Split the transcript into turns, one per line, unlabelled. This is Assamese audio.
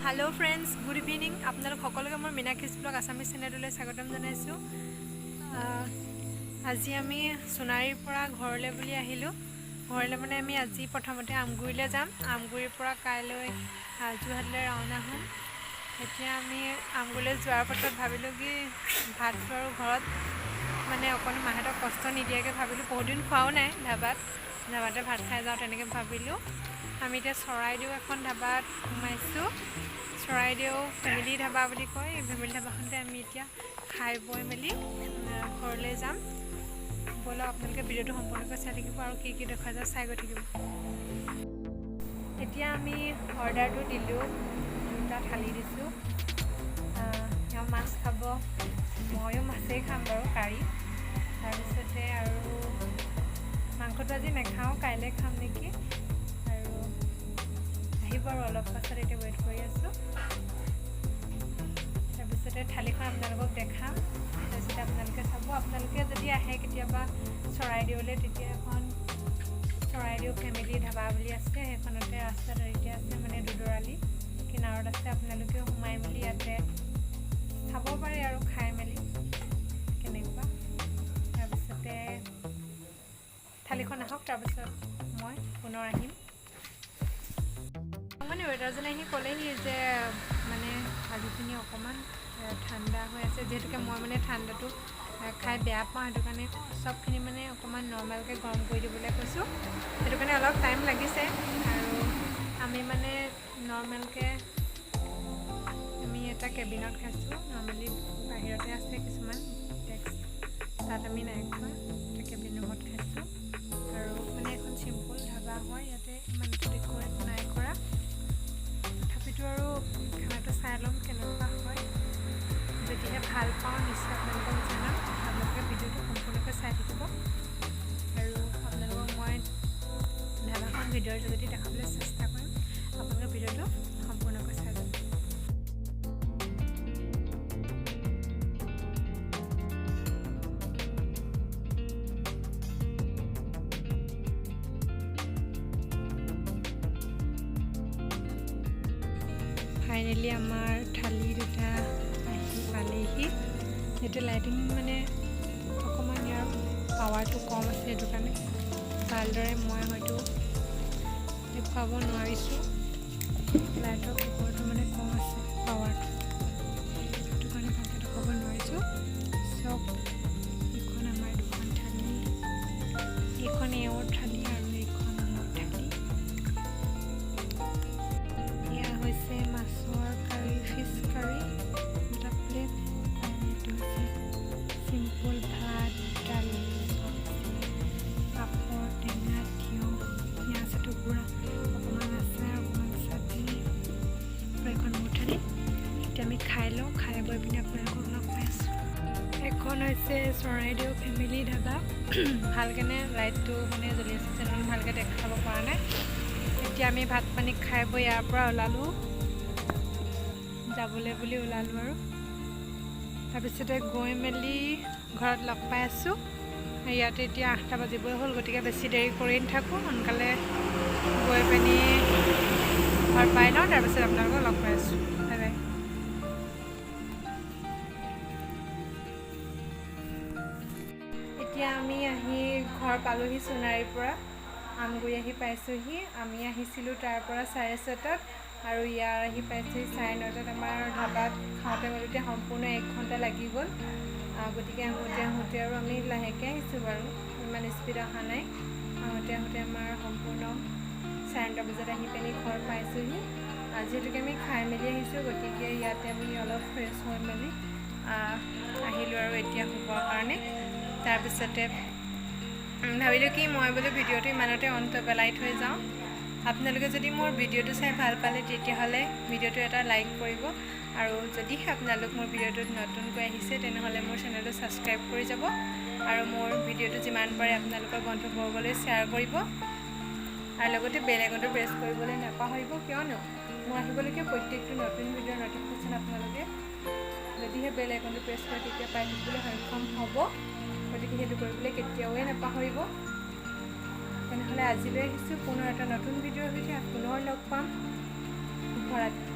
Hello' friends, good evening. আপোনালোক সকলোকে মোৰ মীনাক্ষীজ ব্লগ আছামিজ চেনেলটোলৈ স্বাগতম জনাইছোঁ। আজি আমি সোণাৰীৰ পৰা ঘৰলৈ বুলি আহিলোঁ। ঘৰলৈ মানে আমি আজি প্ৰথমতে আমগুৰিলৈ যাম। আমগুৰিৰ পৰা কাইলৈ যোৰহাটলৈ ৰাওনা হ'ম। এতিয়া আমি আমগুৰিলৈ যোৱাৰ পাছত ভাবিলোঁ কি ভাতটো আৰু ঘৰত মানে অকণো মাহঁতক কষ্ট নিদিয়াকৈ ভাবিলোঁ, বহুত দিন খোৱাও নাই ধাবাত, ধাবাতে ভাত খাই যাওঁ, তেনেকৈ ভাবিলোঁ। আমি এতিয়া চৰাইদেউ এখন ধাবাত সোমাইছোঁ। চৰাইদেউ ফেমিলি ধাবা বুলি কয়। এই ফেমিলি ধাবাখনতে আমি এতিয়া খাই বৈ মেলি ঘৰলৈ যাম। ব'লক, আপোনালোকে ভিডিঅ'টো সম্পূৰ্ণকৈ চাই থাকিব আৰু কি কি দেখা যায় চাই গৈ থাকিব। এতিয়া আমি অৰ্ডাৰটো দিলোঁ। দুটা থালি দিছোঁ। এওঁ মাছ খাব, ময়ো মাছেই খাম বাৰু, কাৰী। তাৰপিছতে আৰু মাংসটো আজি নাখাওঁ, কাইলৈ খাম নেকি। আৰু আহিব আৰু অলপ পাছত, এতিয়া ৱেইট কৰি আছোঁ। তাৰপিছতে থালিখন আপোনালোকক দেখাম, তাৰপিছতে আপোনালোকে চাব। আপোনালোকে যদি আহে কেতিয়াবা চৰাইদেউলৈ, তেতিয়া এখন চৰাইদেউ ফেমিলি ধাবা বুলি আছে, সেইখনতে ৰাস্তাত এতিয়া আছে, মানে দুদৰালি কিনাৰত আছে। আপোনালোকেও সোমাই মেলি ইয়াতে চাব পাৰে আৰু খাই মেলি কেনেকুৱা। তাৰপিছতে থালিখন আহক, তাৰপিছত মই পুনৰ আহিম। মানে ৱেটাৰজনে আহি ক'লেহি যে মানে থালিখিনি অকণমান ঠাণ্ডা হৈ আছে। যিহেতুকে মই মানে ঠাণ্ডাটো খাই বেয়া পাওঁ, সেইটো কাৰণে চবখিনি মানে অকণমান নৰ্মেলকৈ গৰম কৰি দিবলৈ কৈছোঁ। সেইটো কাৰণে অলপ টাইম লাগিছে। আৰু আমি মানে নৰ্মেলকৈ আমি এটা কেবিনত খাইছোঁ। নৰ্মেলি বাহিৰতে আছে কিছুমান ডেস্ক, তাত আমি নাই খোৱা, এটা কেবিন ৰুমত খাইছোঁ। আৰু মানে এখন চিম্পুল ধাবা হয়, ইয়াতে ইমান ডেক'ৰেট নাই কৰা। তথাপিতো আৰু খানাটো চাই ল'ম কেনেকুৱা হয়। যদিহে ভাল পাওঁ, নিশ্চয় আপোনালোকক জনাম। আপোনালোকে ভিডিঅ'টো সম্পূৰ্ণকৈ চাই থাকিব আৰু আপোনালোকক মই ধাবাখন ভিডিঅ'ৰ যোগেদি দেখাবলৈ চেষ্টা কৰিম। আপোনালোকে ভিডিঅ'টো সম্পূৰ্ণকৈ চাই যাব। ফাইনেলি আমাৰ থালি দুটা আহি পালেহি। এতিয়া লাইটিং মানে অকণমান ইয়াৰ পাৱাৰটো কম আছে, সেইটো কাৰণে ভালদৰে মই হয়তো দেখুৱাব নোৱাৰিছোঁ। লাইটৰ পোহৰটো মানে কম আছে পাৱাৰটো, সেইটো কাৰণে ভালকৈ দেখুৱাব নোৱাৰিছোঁ। চব এইখন আমাৰ দুখন থালি, এইখন এওঁৰ থালি আৰু এইখন মোৰ থালি। এয়া হৈছে মাছৰ কাৰী, ফিছ কাৰী দুটা প্লেট আৰু এইটো হৈছে চিম্পুল ভাত, দালি, চব্জি, পাপৰ, টেঙা, তিয়ঁহ, পিঁয়াজ এটুকুৰা, অকণমান আচাৰ, অকণমান চাটনি আৰু এখন মোৰ থালি। এতিয়া আমি খাই লওঁ, খাই বৈ পিনে আপোনালোকক লগ পাই আছোঁ। এখন হৈছে চৰাইদেউ ফেমিলি ধাবা। ভালকেনে লাইটটো মানে জ্বলি আছে যেন ভালকৈ দেখাব পৰা নাই। এতিয়া আমি ভাত পানী খাই বৈ ইয়াৰ পৰা ওলালোঁ, যাবলৈ বুলি ওলালোঁ আৰু তাৰপিছতে গৈ মেলি ঘৰত লগ পাই আছোঁ। ইয়াতে এতিয়া 8টা বাজিবই হ'ল, গতিকে বেছি দেৰি কৰি নাথাকোঁ, সোনকালে গৈ পিনি ঘৰ পাই লওঁ, তাৰপিছত আপোনালোকক লগ পাই আছোঁ। Bye bye. এতিয়া আমি আহি ঘৰ পালোহি। সোণাৰীৰ পৰা আমগুৰি আহি পাইছোঁহি। আমি আহিছিলোঁ তাৰ পৰা 6:30টাত আৰু ইয়াৰ আহি পাইছোঁহি 9:30টাত। আমাৰ ধাবাত খাওঁতে মেলোতে সম্পূৰ্ণ এক ঘণ্টা লাগি গ'ল। গতিকে আহোঁতে আহোঁতে আৰু আমি লাহেকৈ আহিছোঁ বাৰু, ইমান স্পীড অহা নাই। আহোঁতে আহোঁতে আমাৰ সম্পূৰ্ণ 9:30 বজাত আহি পিনি ঘৰ পাইছোঁহি। যিহেতুকে আমি খাই মেলি আহিছোঁ, গতিকে ইয়াতে আমি অলপ ফ্ৰেছ হৈ মেলি আহিলোঁ আৰু এতিয়া শুবৰ কাৰণে। তাৰপিছতে ভাবিলোঁ কি মই বোলো ভিডিঅ'টো ইমানতে অন্ত পেলাই থৈ যাওঁ। আপোনালোকে যদি মোৰ ভিডিঅ'টো চাই ভাল পালে, তেতিয়াহ'লে ভিডিঅ'টো এটা লাইক কৰিব আৰু যদিহে আপোনালোক মোৰ ভিডিঅ'টোত নতুনকৈ আহিছে, তেনেহ'লে মোৰ চেনেলটো ছাবস্ক্ৰাইব কৰি যাব আৰু মোৰ ভিডিঅ'টো যিমান পাৰে আপোনালোকৰ বন্ধুবৰ্গলৈ শ্বেয়াৰ কৰিব আৰু লগতে বেল আইকনটো প্ৰেছ কৰিবলৈ নাপাহৰিব। কিয়নো মোৰ আহিবলগীয়া প্ৰত্যেকটো নতুন ভিডিঅ'ৰ ন'টিফিকেশ্যন আপোনালোকে যদিহে বেল আইকনটো প্ৰেছ কৰে, তেতিয়া পাই থাকিবলৈ সক্ষম হ'ব। গতিকে সেইটো কৰিবলৈ কেতিয়াওৱে নাপাহৰিব। তেনেহ'লে আজিলৈ আহিছোঁ। পুনৰ এটা নতুন ভিডিঅ'ৰ সৈতে পুনৰ লগ পাম। শুভৰাত্ৰি।